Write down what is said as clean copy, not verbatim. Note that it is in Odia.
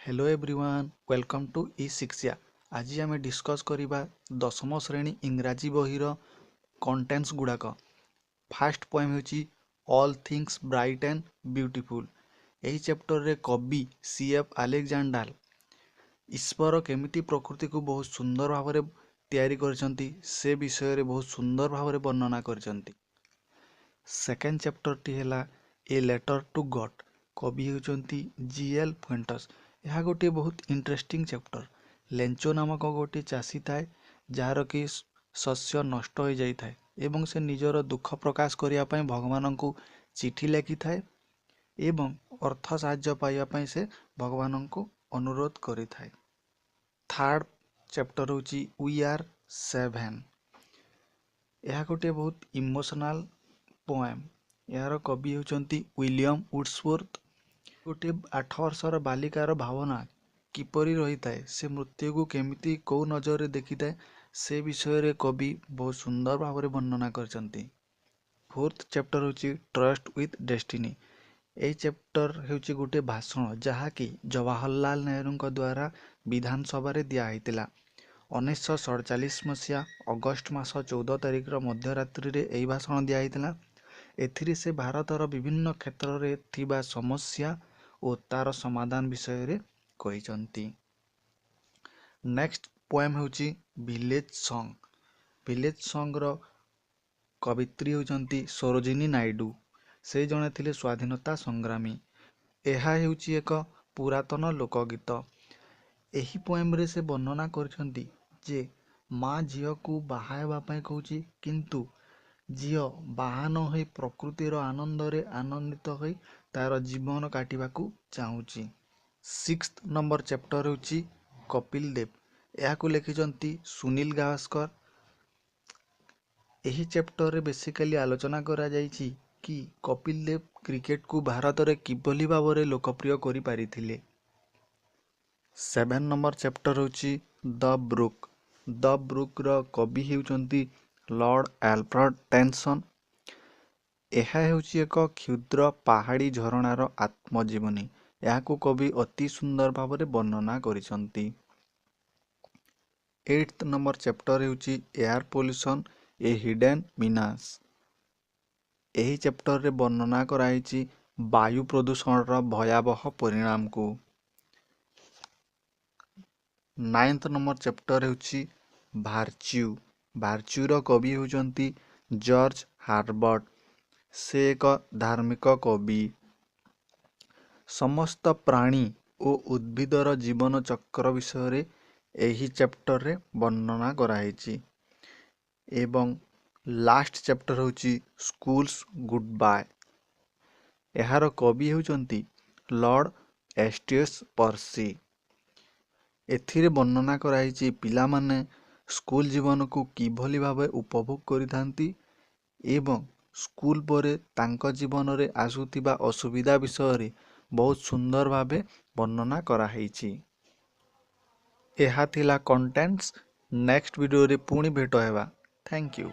Hello everyone, welcome to e Shiksha. ଆଜି ଆମେ ଡିସ୍କସ୍ କରିବା ଦଶମ ଶ୍ରେଣୀ ଇଂରାଜୀ ବହିର କଣ୍ଟେଣ୍ଟସ୍ ଗୁଡ଼ାକ। ଫାଷ୍ଟ ପଏମ୍ ହେଉଛି All Things Bright and Beautiful। ଏହି ଚାପ୍ଟରରେ କବି ସି ଏଫ୍ ଆଲେକ୍ଜାଣ୍ଡାର ଈଶ୍ୱର କେମିତି ପ୍ରକୃତିକୁ ବହୁତ ସୁନ୍ଦର ଭାବରେ ତିଆରି କରିଛନ୍ତି, ସେ ବିଷୟରେ ବହୁତ ସୁନ୍ଦର ଭାବରେ ବର୍ଣ୍ଣନା କରିଛନ୍ତି। ସେକେଣ୍ଡ ଚାପ୍ଟରଟି ହେଲା ଏ ଲେଟର୍ ଟୁ ଗଡ୍। କବି ହେଉଛନ୍ତି ଜି ଏଲ୍ ଫୁଏଣ୍ଟସ୍। ଏହା ଗୋଟିଏ ବହୁତ ଇଣ୍ଟରେଷ୍ଟିଂ ଚାପ୍ଟର। ଲେଞ୍ଚୋ ନାମକ ଗୋଟିଏ ଚାଷୀ ଥାଏ, ଯାହାର କି ଶସ୍ୟ ନଷ୍ଟ ହୋଇଯାଇଥାଏ ଏବଂ ସେ ନିଜର ଦୁଃଖ ପ୍ରକାଶ କରିବା ପାଇଁ ଭଗବାନଙ୍କୁ ଚିଠି ଲେଖିଥାଏ ଏବଂ ଅର୍ଥ ସାହାଯ୍ୟ ପାଇବା ପାଇଁ ସେ ଭଗବାନଙ୍କୁ ଅନୁରୋଧ କରିଥାଏ। ଥାର୍ଡ଼ ଚାପ୍ଟର ହେଉଛି we are seven. ଏହା ଗୋଟିଏ ବହୁତ ଇମୋସନାଲ୍ ପୋଏମ୍। ଏହାର କବି ହେଉଛନ୍ତି ୱିଲିୟମ୍ ୱାର୍ଡସୱର୍ଥ। ଗୋଟିଏ 8 ବର୍ଷର ବାଲିକାର ଭାବନା କିପରି ରହିଥାଏ, ସେ ମୃତ୍ୟୁକୁ କେମିତି କେଉଁ ନଜରରେ ଦେଖିଥାଏ, ସେ ବିଷୟରେ କବି ବହୁତ ସୁନ୍ଦର ଭାବରେ ବର୍ଣ୍ଣନା କରିଛନ୍ତି। ଫୋର୍ଥ ଚାପ୍ଟର ହେଉଛି ଟ୍ରଷ୍ଟ ୱିଥ୍ ଡେଷ୍ଟିନି। ଏହି ଚାପ୍ଟର ହେଉଛି ଗୋଟିଏ ଭାଷଣ, ଯାହାକି ଜବାହରଲାଲ ନେହେରୁଙ୍କ ଦ୍ୱାରା ବିଧାନସଭାରେ ଦିଆହେଇଥିଲା। 1947 ମସିହା ଅଗଷ୍ଟ ମାସ 14 ତାରିଖର ମଧ୍ୟରାତ୍ରିରେ ଏହି ଭାଷଣ ଦିଆହେଇଥିଲା। ଏଥିରେ ସେ ଭାରତର ବିଭିନ୍ନ କ୍ଷେତ୍ରରେ ଥିବା ସମସ୍ୟା ଓ ତା'ର ସମାଧାନ ବିଷୟରେ କହିଛନ୍ତି। ନେକ୍ସଟ ପୋଏମ୍ ହେଉଛି ଭିଲେଜ ସଙ୍ଗ। ଭିଲେଜ ସଙ୍ଗର କବିତ୍ରୀ ହେଉଛନ୍ତି ସରୋଜିନୀ ନାଇଡୁ। ସେ ଜଣେ ଥିଲେ ସ୍ୱାଧୀନତା ସଂଗ୍ରାମୀ। ଏହା ହେଉଛି ଏକ ପୁରାତନ ଲୋକଗୀତ। ଏହି ପୋଏମ୍ରେ ସେ ବର୍ଣ୍ଣନା କରିଛନ୍ତି ଯେ ମା ଝିଅକୁ ବାହା ହେବା ପାଇଁ କହୁଛି, କିନ୍ତୁ ଝିଅ ବାହା ନ ହୋଇ ପ୍ରକୃତିର ଆନନ୍ଦରେ ଆନନ୍ଦିତ ହୋଇ ତା'ର ଜୀବନ କାଟିବାକୁ ଚାହୁଁଛି। ସିକ୍ସଥ ନମ୍ବର ଚାପ୍ଟର ହେଉଛି କପିଲ ଦେବ। ଏହାକୁ ଲେଖିଛନ୍ତି ସୁନୀଲ ଗାଭାସ୍କର। ଏହି ଚାପ୍ଟରରେ ବେସିକାଲି ଆଲୋଚନା କରାଯାଇଛି କି କପିଲ ଦେବ କ୍ରିକେଟକୁ ଭାରତରେ କିଭଳି ଭାବରେ ଲୋକପ୍ରିୟ କରିପାରିଥିଲେ। ସେଭେନ୍ ନମ୍ବର ଚାପ୍ଟର ହେଉଛି ଦ ବ୍ରୁକ୍। ଦ ବ୍ରୁକ୍ର କବି ହେଉଛନ୍ତି ଲର୍ଡ଼ ଆଲଫ୍ରେଡ଼ ଟେନିସନ୍। ଏହା ହେଉଛି ଏକ କ୍ଷୁଦ୍ର ପାହାଡ଼ି ଝରଣାର ଆତ୍ମଜୀବନୀ। ଏହାକୁ କବି ଅତି ସୁନ୍ଦର ଭାବରେ ବର୍ଣ୍ଣନା କରିଛନ୍ତି। ଏଇଟ୍ ନମ୍ବର ଚାପ୍ଟର ହେଉଛି Air Pollution, a Hidden Menace। ଏହି ଚାପ୍ଟରରେ ବର୍ଣ୍ଣନା କରାଯାଇଛି ବାୟୁ ପ୍ରଦୂଷଣର ଭୟାବହ ପରିଣାମକୁ। ନାଇନ୍ଥ ନମ୍ବର ଚାପ୍ଟର ହେଉଛି ଭାର୍ଚ୍ୟୁ। ଭାର୍ଚ୍ୟୁର କବି ହେଉଛନ୍ତି ଜର୍ଜ ହାର୍ବର୍ଟ। ସେ ଏକ ଧାର୍ମିକ କବି। ସମସ୍ତ ପ୍ରାଣୀ ଓ ଉଦ୍ଭିଦର ଜୀବନ ଚକ୍ର ବିଷୟରେ ଏହି ଚାପ୍ଟରରେ ବର୍ଣ୍ଣନା କରାହେଇଛି। ଏବଂ ଲାଷ୍ଟ ଚାପ୍ଟର ହେଉଛି ସ୍କୁଲ୍ସ ଗୁଡ୍ ବାଏ। ଏହାର କବି ହେଉଛନ୍ତି ଲର୍ଡ଼ ଏଷ୍ଟିୟସ୍ ପର୍ସି। ଏଥିରେ ବର୍ଣ୍ଣନା କରାହେଇଛି ପିଲାମାନେ ସ୍କୁଲ ଜୀବନକୁ କିଭଳି ଭାବେ ଉପଭୋଗ କରିଥାନ୍ତି ଏବଂ ସ୍କୁଲ ପରେ ତାଙ୍କ ଜୀବନରେ ଆସୁଥିବା ଅସୁବିଧା ବିଷୟରେ ବହୁତ ସୁନ୍ଦର ଭାବେ ବର୍ଣ୍ଣନା କରାହେଇଛି। ଏହା ଥିଲା କଣ୍ଟେଣ୍ଟସ୍। ନେକ୍ସଟ ଭିଡ଼ିଓରେ ପୁଣି ଭେଟ ହେବା। Thank you.